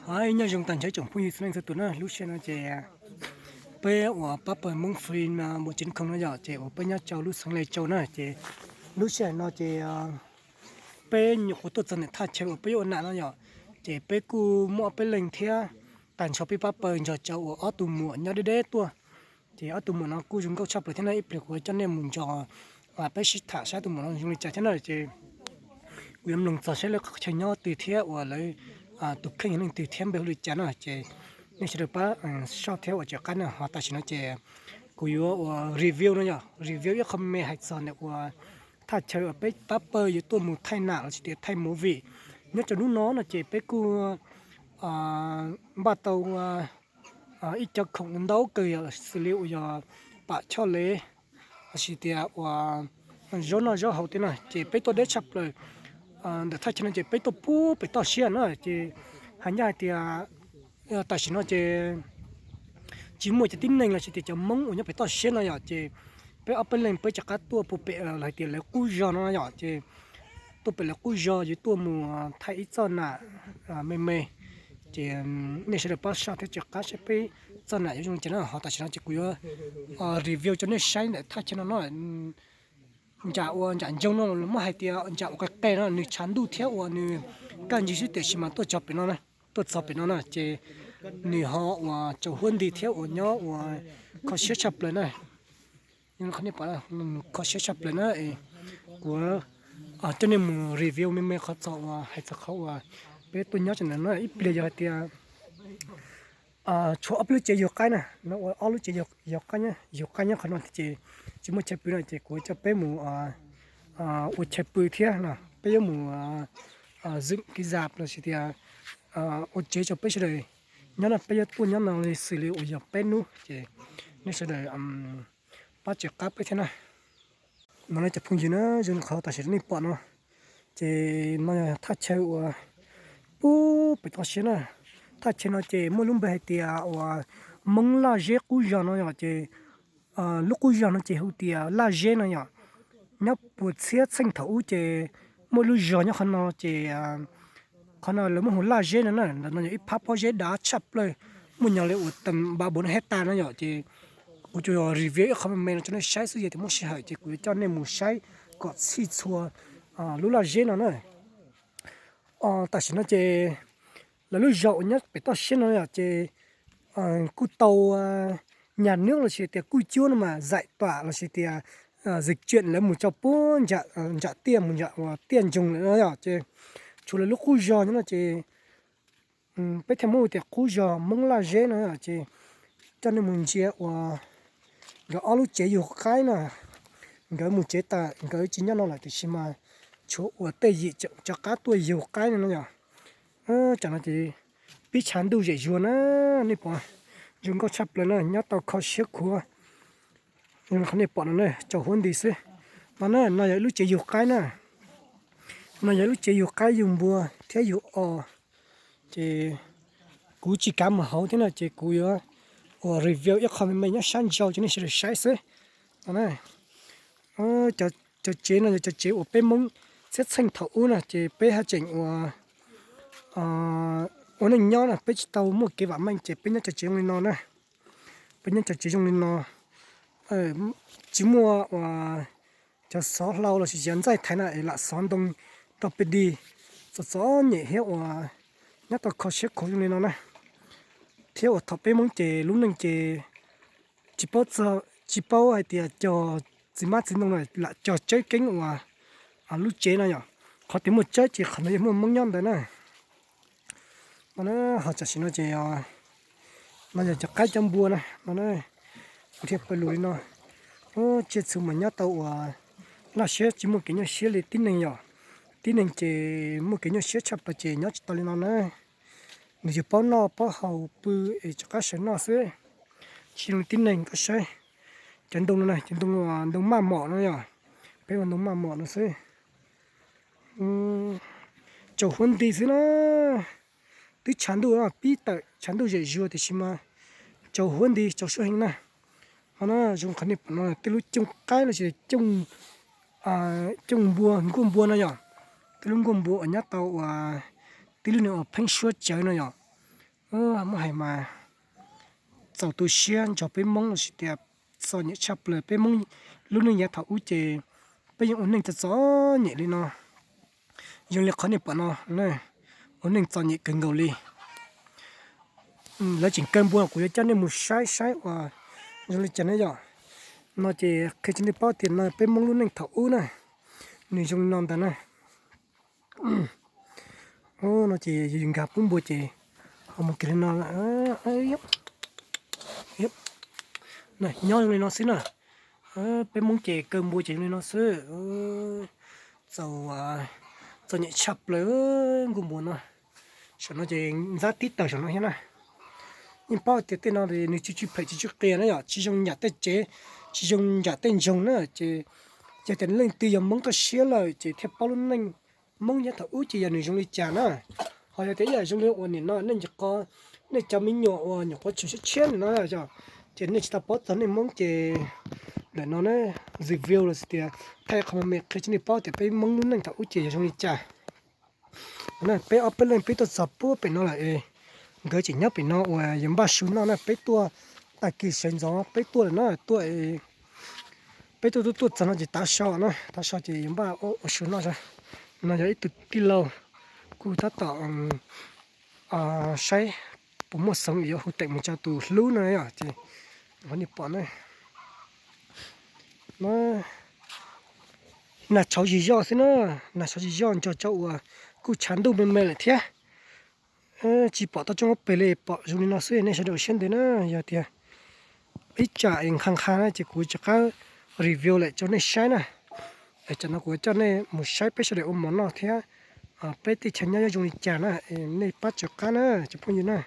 Hais nyob zoo tag nrho tsoom phooj ywg txhua leej txhua tus na, lub sij hawm no ces peb uas pab pawg Hmoob Free no mus tsev khoom no yom, ces uas peb nyob rau lub xeev Lai Châu na, ces lub sij hawm no ces peb nyuam qhuav tuaj txog ntawm thaj chaw uas peb yuav ua nam no yom, ces peb kuj muaj ob peb leeg thiab tag nrho peb pab pawg nrog rau uas ob tug muam nyob deb deb tuaj. Ces ob tug muam no kuj zoo nkauj tshaj plaws thiab no, ib pliag kuv coj nej mus nrog peb sib tham saib tus muam no zoo li cas thiab na. Ces kuv yuav mloog txog saib lawv qhov chaw nyob twg thiab uas lawv tus kheej yog leej twg thiab npe hu li cas no. Ces nej sawv daws pab soj thiab uas tseem qab na, ho tam sim no ces kuv yuav uas review no yom, review ib qho me me hais txog ntawm uas thaj chaw uas peb pab pawg yuav tuaj mus thaij nam los sis tias thaij movie. Nyob rau hnub no no ces peb kuj npaj tau ib co khoom ntau kawg yom, xws li uas yog pam choj lev los sis tias uas zaub noj zaub haus tej no, ces peb tuaj deb tshaj plaws. Ntawm thaj chaw no ces peb tuaj puag pem toj siab na, ces hais ncaj hais tias tam sim no ces tsis muaj cov tib neeg los sis tias cov Hmoob uas nyob pem toj siab no yom, ces peb ob peb leeg peb rov qab tuaj puag pem los hais tias lawv qub zog no yom, ces tuaj pem lawv qub zog yuav tuaj mus thaij ib txoj nam me me. Ces nej sawv daws pab soj thiab rov qab saib peb txoj nam yuav zoo li cas na, ho tam sim no ces kuv yuav review rau nej saib ntawm thaj chaw no no. Ntsam uas ntsam ncoo no muab hais tias ntsam uas qe qe no nws tshav ntuj thiab uas nws kaj ntsig xwb, tiam sis mas tuaj txog pem no, tuaj txog pem no na ces nws ho uas tsaus huab nti thiab uas nyob uas kho siab tshaj plaws na. Qhov nej pom kho siab tshaj plaws na, kuv coj nej mus review me me qhov txog uas hais txog qhov uas peb tuaj nyob tsev ntawm no ib pliag yog hais tias tshuav ob peb lub tsev yug qaib na, no ua ob lub tsev yug qaib, yug qaib nyob qhov no ces tsis muaj chaw pw no ces kuv coj peb mus ua chaw pw thiab no, peb yuav mus zwm kiv zam los sis tias ua tsev rau peb sawv daws nyob no, peb yuav tuaj nyob no li xws li uas yog peb hnub ces nej sawv daws pab tseem qab peb thiab na. No cov phooj ywg na, zoo li qhov tam sim nej pom no ces no yog thaj chaw uas puag pem toj siab na. Thaj chaw no ces muaj lub npe hais tias uas Hmoob Laj Zeb Qub Zog no yom, ces lub qub zog no ces hu tias Laj Zeb no yom. Nyob puas txhiab txheej thaum ub ces muaj lub zog nyob qhov no ces qhov no lawv muab hu Laj Zeb no na. Ntawm no yog ib phab pob zeb dav tshaj plaws, muaj nyog li uas tawm npa bua no hej tas no yom, ces kuv tsuas review ib qho me me no rau nej saib xwb, yog tias muaj sij hawm ces kuv yuav coj nej mus saib kom txhij txhua lub Laj Zeb no na. Tam sim no ces lawv lub zog uas nyob pem toj siab no yom, ces kuj tau nyas nwb los sis tias kuj cuab no mas zaim tuam los sis tias zim cuam lawv mus rau puag ntsam tiaj mus ntsam uas tiaj ntsoog lawm no yom, ces tshuav lawv lub qub zog nyob no ces peb thiaj muab hu tias qub zog Hmoob Laj Zeb no ces coj nej mus ntsia uas nkawd ob lub tsev yug qaib na. Nkawd mus tsev tas nkawd tsis nyob no lawm tiam sis mas tshuav uas tej yim rov qab tuaj yug qaib no no yom. Tam no ces pib tshav ntuj zem zuag na, nej pom zoo nkauj tshaj plaws na, nyob tau kho siab khuav. Qhov nej pom no na tsaus huab nti xwb. No na, no yog ib lub tsev yug qaib na, no yog ib lub tsev yug qaib yug npua thiab yug os. Ces kuv tsis kav mus hauv thiab no ces kuv yuav ua review ib qho me me nyob sab nraud rau nej sawv daws saib xwb. No na, cov tsev no yog cov tsev uas peb Hmoob txhiab txheej thaum ub na ces peb haj tseem ua ua neej nyob na, peb tsis tau muaj kev vam meej ces peb nyob cov tsev zoo li no na. Peb nyob cov tsev zoo li no, tsis muaj uas cov xov hlau los sis cov ntxaij thaiv na es lam xov ntoo rau peb dig txom txom nyem thiab uas nyob tau kho siab khuav zoo li no na. Thiab uas thaum peb Hmoob ces lub neej ces tsis paub txog, tsis paub hais tias cog txiv hmab txiv ntoo no lam cog tsawb keeb uas lub tsev no yom. Qhov tias muaj tsawb ces qhov ntawd yog muaj Hmoob nyob ntawd na. No na, ho tam sim no ces no yog cov qaib cov npua na no na. Kuv thiaj pw lus li no. Tsiaj txhu mas nyob tau uas laj siab tsis muaj kev nyuaj siab li tib neeg yom. Tib neeg ces muaj kev nyuaj siab tshaj plaws ces nyob tsis tau li no na. Nws yog paub noj paub haus pw es rov qab sawv noj xwb. Tsis zoo li tib neeg, koj saib cov ntoo no na, cov ntoo, ntoo maj mom no yom, peb ua ntoo maj mom no xwb. Tsaus huab nti xwb na. Twb tshav ntuj pib tawm tshav ntuj zem zuag tiam sis mas tsaus huab nti tsaus suab heev na. Ho na, zoo qhov nej pom no tej lub cooj qaib los sis cooj npua, nkuaj npua no yom. Tej lub nkuaj npua uas nyob tau uas tib lub nws uas pheeb suab tsawv no yom. Muab hais mas txaus tu siab nrog peb Hmoob los sis tias txom nyem tshaj plaws. Peb Hmoob lub neej yav thaum ub ces peb yeej ua neej txom txom nyem li no. Zoo li qhov nej pom no, ua neej txom nyem kawg nkaus li. Lawv tseem kaw npua, kuv yuav coj nej mus saib saib uas zoo li cas na yom. No ces qhia rau nej paub tias no peb Hmoob lub neej thaum ub na, nws zoo li no ntag na. No ces yus nkag pub npua ces ho mus kiag li no. Nyob zoo li no xwb na. Peb Hmoob ces kaw npua ces zoo li no xwb. Txaus, txom nyem tshaj plaws nkuj npua no. Saum no ces ntxab tib taws saum no thiab na. Yeej paub tias tej no nws tsis tsw phem tsis tsw qias na yom, tsis zoo yam tej tsev, tsis zoo yam tej ntsoog na. Ces yog tias leej twg yog Hmoob toj siab lawm ces thiaj paub lub neej Hmoob yav thaum ub ces yog nws zoo li cas na. Ho yog tias ib yam zoo li uas nim no nej nyuam qhuav, nej cov me nyuam uas nyuam qhuav tshwm siab tshiab nim no yom, ces nej tsis tau paub txog nej Hmoob ces ntawm no na, review los sis tias thaij qhov me me qhia rau nej paub tias peb Hmoob lub neej thaum ub ces yog zoo li cas. Peb ob peb leeg peb tuaj txog puag pem no lawm es nkawd tseem nyob pem no uas yog npaj su noj na. Peb tuaj tag kis sawv ntxov peb tuaj lawm na, tuaj, peb tuaj tuaj tuaj txog no ces tav so na, tav so ces yuav npaj ua su noj. No yog ib tug tij laug kuj tab tom saib puas muaj xoov yuav hu teem mus tso tus hlub no yom, ces qhov nej pom na, nag tshauv zig zog xwb na, nag tshauv zig zog nrog rau uas kuj tshav ntuj me me lawm thiab. Tsis pom toj roob ob pes li, pom zoo li no xwb nej sawv daws ua siab ntev na. Yog tias ib tsam es nqha nqha na ces kuv rov qab review lawm rau nej saib na. Es tsam no kuv coj nej mus saib peb sawv daws ua mov noj thiab peb tej chaw nyob zoo li cas na, es nej pab tso qab na cov phooj ywg na.